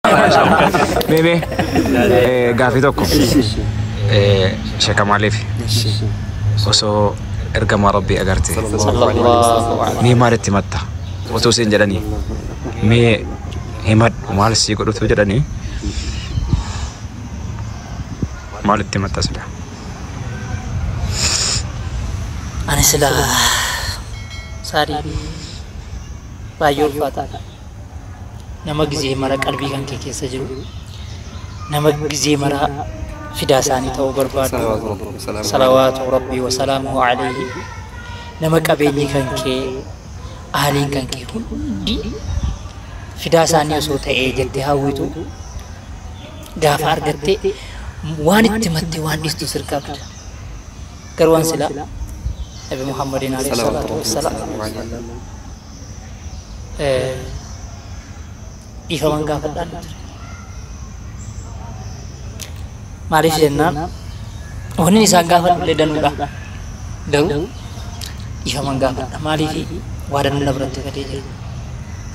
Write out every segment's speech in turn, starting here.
Mee mee gaafii tokko sheeka maaliif osoo ergamaa rabbii agarte mee maalitti himatta otoo siin jedhanii mee himadhu maal sii godhutu jedhanii maalitti himatta sila? Ani sila saarii baay'ee ulfaataadha. Nama gizee mara qalbii kan kee keessa jiru, nama gizee mara fidaa isaanii ta'uu barbaadu, salawaatu rabbii wa salaamuhu alayhi, nama qabeenyi kan kee aaliin kan kee hundi fidaa isaanii osoo ta'ee jettee hawwitu gaafa argatte waan itti mattee waan dhiistu sirkaa qabda. Garuu waan silaa Nabi Muhammadin alayhi salaatu wassalaam dhiifaman gaafadhaan ture. Maaliif jennaan wanni isaan gaafadhu illee danuudha. Garuu dhiifaman gaafadha. Maaliif waa danuu na biratti gadee jira.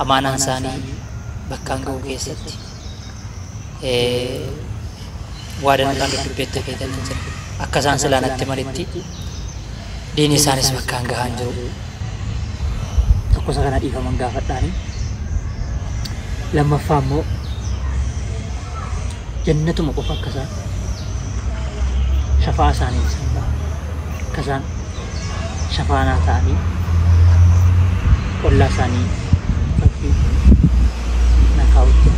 Amaanaan isaanii bakkaan ga'u keessatti waa danuudhaan dudubbeetti hafeetanii jira. Akka isaan silaa natti malitti diinii isaanis bakkaan gahaa hin jiru. Tokko isa kana dhiifaman gaafadhaani. Lammaffaa immoo jannatuma qofa akka isaan shafaa isaanii isaan ga'a. Akka isaan shafaanaa ta'anii ollaa isaanii rabbii na kaa'utti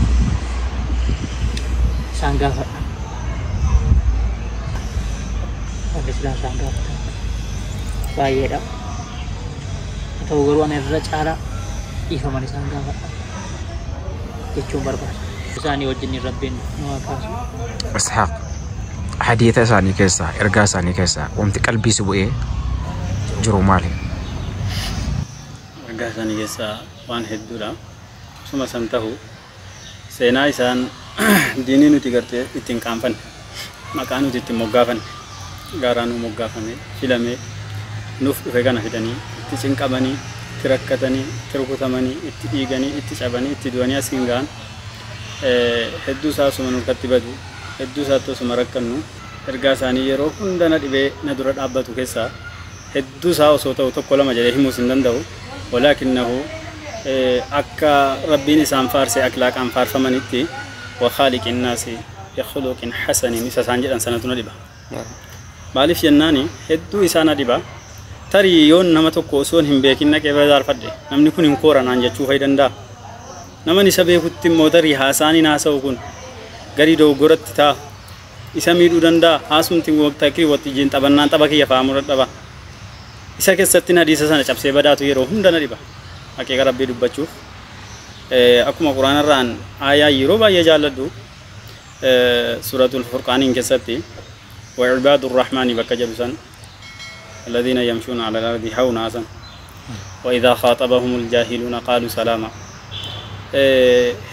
isaan gaafadha. Wanni silaa isaan gaafatan baay'eedha. Haa ta'u garuu ani irra caalaa dhiifaman isaan gaafadha jechuun barbaada. Isaanii wajjin rabbiin nu haa kaasu. Ishaaq hadiisa isaanii keessaa ergaa isaanii keessaa wanti qalbii si bu'ee jiru maali? Ergaa isaanii keessaa waan hedduudha. Suma san tahu seenaa isaan diinii nuti gartee ittiin qaanfanne maqaa nuti ittiin moggaafanne gaaraa nu moggaafame filamee nuuf dhufe kana fidanii itti cinqamanii itti rakkatanii itti rukutamanii itti dhiiganii itti cabanii itti du'anii asiin ga'an hedduu isaa osuma nurkatti badu hedduu isaatti osuma rakkannu ergaa isaanii yeroo hunda na dhibee na dura dhaabbatu keessaa hedduu isaa osoo ta'u tokko lama jedhee himuus hin danda'u walaakinnahu akka rabbiin isaan faarse akhlaaqaan faarfamanitti wa khaaliqin naasi bi khuluqin hasanin isa isaan jedhan sanatu na dhiba. Maaliif jennaani hedduu isaa na dhiba. Tarii yoon nama tokko osoo hin beekin naqee bira daarfadhe namni kun hin kooranaan jechuu fa'i danda'a. Naman isa beekutti immoo tarii haasaan hin haasa'u kun garii dogoggoratti ta'a. Isa miidhuu danda'a. Haasumti waqtii waqtii taphannaan tapha kiyya faamuu dadhaba. Isa keessatti hadiisa sana cabsee badaatu yeroo hunda na dhiba. Haqiiqa rabbii dubbachuuf. Akkuma quraanarraan aayaa yeroo baay'ee jaalladhu suuratul furqaaniin keessatti wa ibaadu rahmaani bakka jedhu san الذين يمشون على الأرض هونا وإذا خاطبهم الجاهلون قالوا سلاما.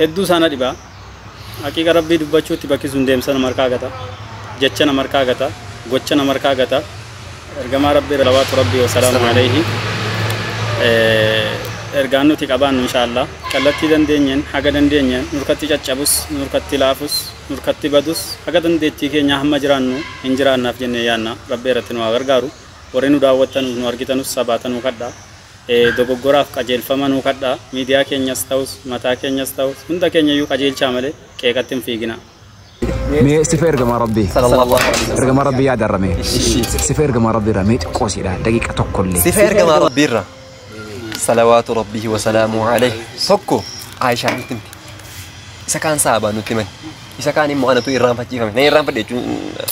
هدو سنة دبا حقيقة ربي دبچو تبكي سندم سنة مركا غتا جچنا مركا غتا غچنا مركا غتا ارغما ربي صلوات ربي وسلام عليه ارغانو تقبان ان شاء الله كلتي دندنين حاجه دندنين نوركتي چچبس نوركتي لافس نوركتي بدوس حاجه دندتي كينيا هم جرانو انجران ناف جنيه يانا ربي رتنو غرغارو warri nu daawwattan nu argitanus sabaata nu kadha dogoggoraaf qajeelfama nu kadha miidiyaa keenyas ta'us mataa keenyas ta'us hunda keenya iyyuu qajeelchaa malee qeeqatti hin fiigina. Mee sifa ergamaa rabbii ergamaa rabbii yaadarra mee sifa ergamaa rabbii irraa mee xiqqoo siidha daqiiqa tokkollee. Sifa ergamaa rabbii irraa salawaatu rabbihi wa salaamuhu alayhi tokko Aayishaa nutti himti. Isa kaan sahabaa nutti himan isa kaan immoo anatu irraanfachiifame na irraanfadhe jechuun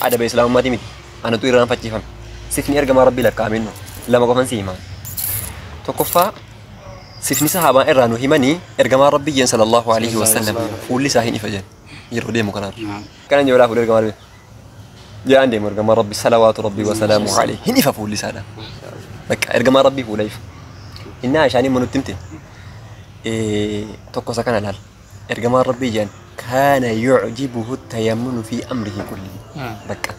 adaba islaamummaati miti anatu irraanfachiifame. Sifni ergamaa rabbii lakkaa'ameen lama qofan si himaa. Tokkoffaa sifni sahaabaan irraa nu himanii ergamaa rabbii jeen sallallahu alaihi wasallam fuulli isaa hin ifa jeen yeroo deemu kanaarra. Kanan jeolaa fuula ergamaa rabbii. Jedhaan deemu ergamaa rabbii salawaatu rabbii wasalaamu alaihi hin ifa fuulli isaadha. Bakka ergamaa rabbii fuula ifa. Inni Aayishaan immoo nutti himte tokko isa kana laal. Ergamaa rabbii jeen kaana yucjibuhu tayammunu fi amrihi kulli. Bakka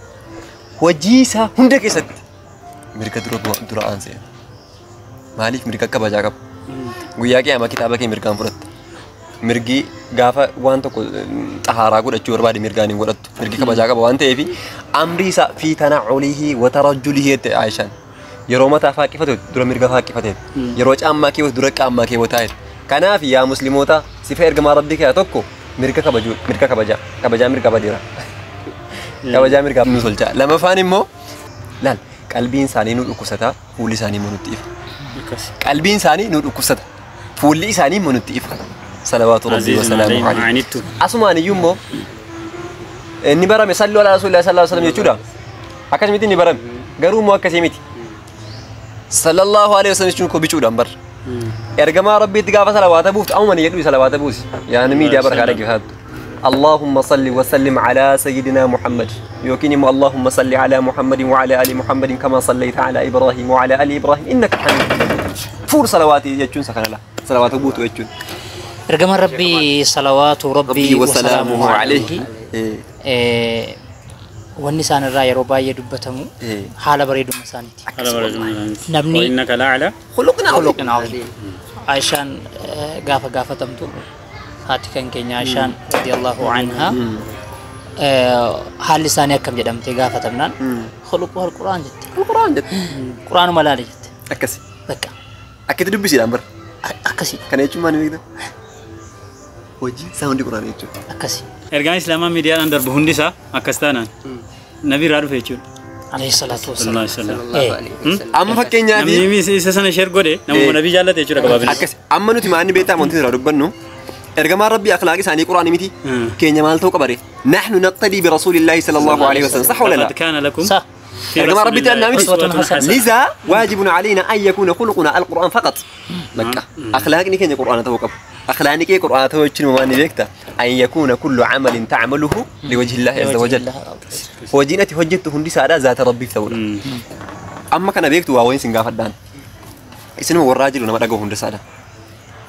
hojii isaa hunda keessatti mirga dura aansee maaliif mirga kabajaa qabu guyyaa qiyaamaa kitaaba kee mirgaan fudhatta Mirgi gaafa waan tokko xahaaraa godhachuu barbaade mirgaan hin godhattu. Mirgi kabajaa qaba waan ta'eef amri isaa fi tana'ulihi wa tarajjulihi jette Aishaan. Yeroo mataa faaqqifatu dura mirga faaqqifate. Yeroo caammaa keewwatu dura qaammaa keewwataa jette. Kanaaf yaa musliimoota sifa ergamaa rabbii keessaa tokko mirga kabajuu mirga kabajaa kabajaa mirga badeera. Kabajaa mirgaa nu tolcha. Lamaffaan immoo laal qalbiin isaanii nu dhukkubsata fuulli isaanii immoo nutti ifa. Qalbiin isaanii nu dhukkubsata fuulli isaanii immoo nutti ifa. Salawaatu rabbii wa salaamu alayhi. Asumaan iyyuu immoo inni barame sallu ala rasuulillah sallallahu alaihi wasallam jechuudha. Akkasumatti inni barame garuu immoo akkasii miti. Sallallahu alaihi wasallam jechuun koo bicuudhaan bar. Ergamaa rabbiitti gaafa salawaata buuftu amma ni jedhu salawaata buusi. Yaani miidiyaa barkaa dhaggeeffattu. اللهم صل وسلم على سيدنا محمد يوكيني اللهم صل على محمد وعلى آل محمد كما صليت على إبراهيم وعلى آل إبراهيم إنك حميد مجيد. فور صلواتي يجون سكن الله صلوات بوتو يجون. رقم ربي صلوات ربي وسلامه عليه. والنسان الراي رباي دبتمو حال بريد مسانتي. نبني وإنك لعلى خلق عظيم. عشان قافة قافة تمتو haati kan keenya Aishaan radiyallahu anha haalli isaanii akkam jedhamtee gaafatamnaan khuluqu al-Qur'aan jette. Qur'aan jette. Qur'aanuma laale jette. Akkasi. Bakka. Akkatti dubbisiidhaan bara. Akkasi. Kana jechuun maal beektaa? Hojii isaa hundi Qur'aana jechuudha. Akkasi. Ergaan Islaamaa miidiyaadhaan darbu hundi isaa akkas taanaan nabi irraa dhufe jechuudha. Alayhi salaatu wassalaam. Amma fakkeenyaaf namni isa sana sheer godhe namuma nabii jaallate jechuudha gabaabinaan. Akkasi. Amma nuti maanni beektaa amantii irraa dubbannu ergamaan rabbii akhlaaqi isaanii quraani miti keenya maal ta'uu qabare nahnu naqtadii birasuulillaahi sallallahu alaihi wasallam sax wala laa kaana lakum ergamaan rabbii ta'annaa miti lizaa waajibun alaynaa an yakuuna khuluqunaa alqur'aan faqat bakka akhlaaqni keenya qur'aana ta'uu qaba akhlaaqni kee qur'aana ta'uu jechuun maal ni beekta an yakuuna kullu camalin tacmaluhu liwajhi illaahi azza wajal hojiin ati hojjettu hundi isaadhaa zaata rabbiif ta'uudha amma kana beektu waa wayin sin gaafadhaan isinuma warraa jiru nama dhaga'u hunda isaadhaa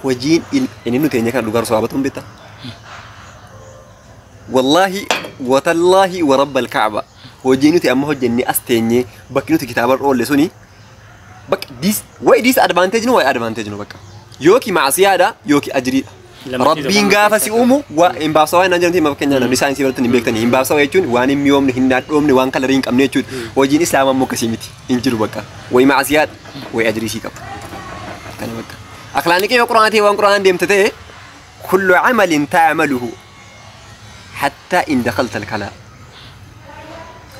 hojiin inni nuti eenye kana dhugaa sabaabatu hin beektaa? Wallaahi watallaahi wa rabbal ka'aba hojii nuti amma hojjennee as teenyee bakki nuti kitaaba irra oolle suni bakka dis wayi disadvantage nu wayi advantage nu bakka yookiin maasiyaadha yookiin ajriidha. Rabbiin gaafa si uumu waa hin baabsa waan jedhamti hima fakkeenyaa namni saayinsii baratan hin beektanii hin baabsa jechuun waan hin mi'oomne hin nadhoomne waan kalarii hin qabne jechuudha. Hojiin islaamaa immoo akkasii miti hin jiru bakka wayi maasiyaadha wayi ajrii sii qaba. Kana bakka. أخلاني كيف قرآن وان قرآن ديمتته كل عمل تعمله حتى إن دخلت الكلام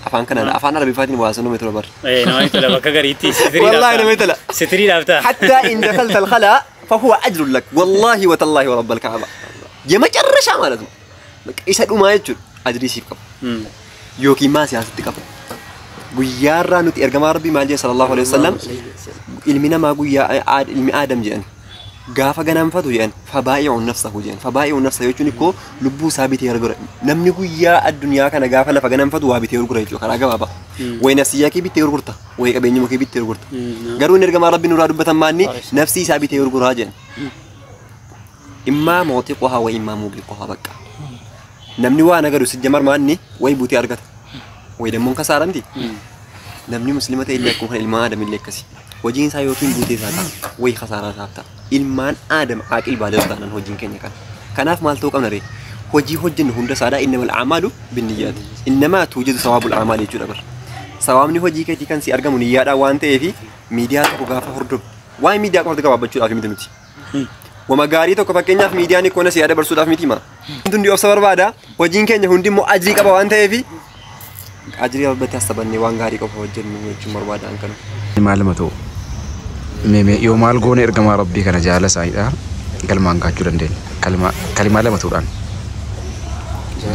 أفان كان أفان ربي فاتني واسنو مثل بر إيه نوعي تلا بكا قريتي والله نوعي تلا ستري لافتا حتى إن دخلت الخلاء فهو أجر لك والله وتالله ورب الكعبة يمجرش عملته إيش ما يجر أجري سيبك يوكي ما سياستك guyyaarraa nuti ergamaa rabbii maal jedhe sallallahu alaihi wasallam ilmi namaa guyyaa ilmi aadam jedhan gaafa ganamfatu jedhan fabaa'i'uun nafsahu jedhan fabaa'i'uun nafsahu jechuun ikkoo lubbuu isaa bitee gurgura namni guyyaa addunyaa kana gaafa lafa ganamfatu waa bitee gurgura jechuudha karaa gabaabaa wayi nafsiyyaa kee bitee gurgurta wayi qabeenyuma kee bitee gurgurta garuu inni ergamaa rabbii nurraa dubbatan maanni nafsii isaa bitee gurguraa jedhan immaa mootiquhaa wa immaa muubiquhaa bakka namni waan agaru sijjamar maanni wayi buutee argata wayi dammoon kasaaramti namni muslima ta'e illee akkuma kana ilmaan aadam illee akkasi hojiin isaa yookiin buutee isaa ta'a wayi kasaaraa isaaf ta'a ilmaan aadam aaqil baaleetu taanaan hojiin keenya kana kanaaf maal ta'uu qabna ree hojii hojjennu hunda isaadhaa innamal a'maalu binniyyaati innamaa tuujadu sawaabul a'maal jechuudha bar sawaabni hojii keetii kan si argamu niyyaadhaan waan ta'eefi miidiyaa tokko gaafa hordofu waa'ee miidiyaa qofatti gabaabbachuudhaaf miti nuti wama gaarii tokko fakkeenyaaf miidiyaan ikkoona si yaada barsuudhaaf miti hima hundi obsa barbaada hojiin keenya hundi immoo ajrii qaba waan ta'eefi ajrii rabbatti haasabannee waan gaarii qofa hojjennu jechuun barbaadaan kana. Maaluma ta'u mee yoo maal goone ergamaa rabbii kana jaalala isaaniidha galmaan gaachuu dandeenya. Kalimaa lama ta'uudhaan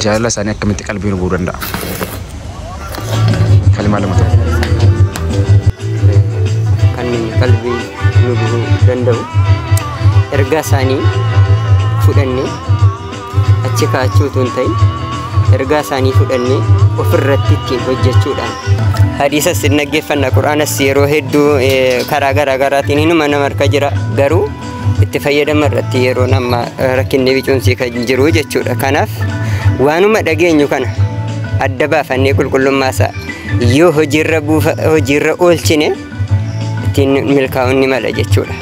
jaalala isaanii akkamitti qalbii nu bu'uu danda'a? Kalimaa lama ta'u. Kan qalbii nu bu'uu danda'u ergaa isaanii fudhannee achi kaa'achuu utuu hin ta'in ergaa isaanii fudhannee ofirratti ittiin hojjechuudhaan hadiisas hin dhaggeeffanna qur'aanas yeroo hedduu karaa garaa garaatiin hinuma nama harka jira garuu itti fayyadama irratti yeroo nama rakkinni bicuunsii kan jiru jechuudha. Kanaaf waanuma dhageenyu kana adda baafannee qulqullummaa isaa yoo hojiirra oolchine ittiin milkaa'uun ni mala jechuudha.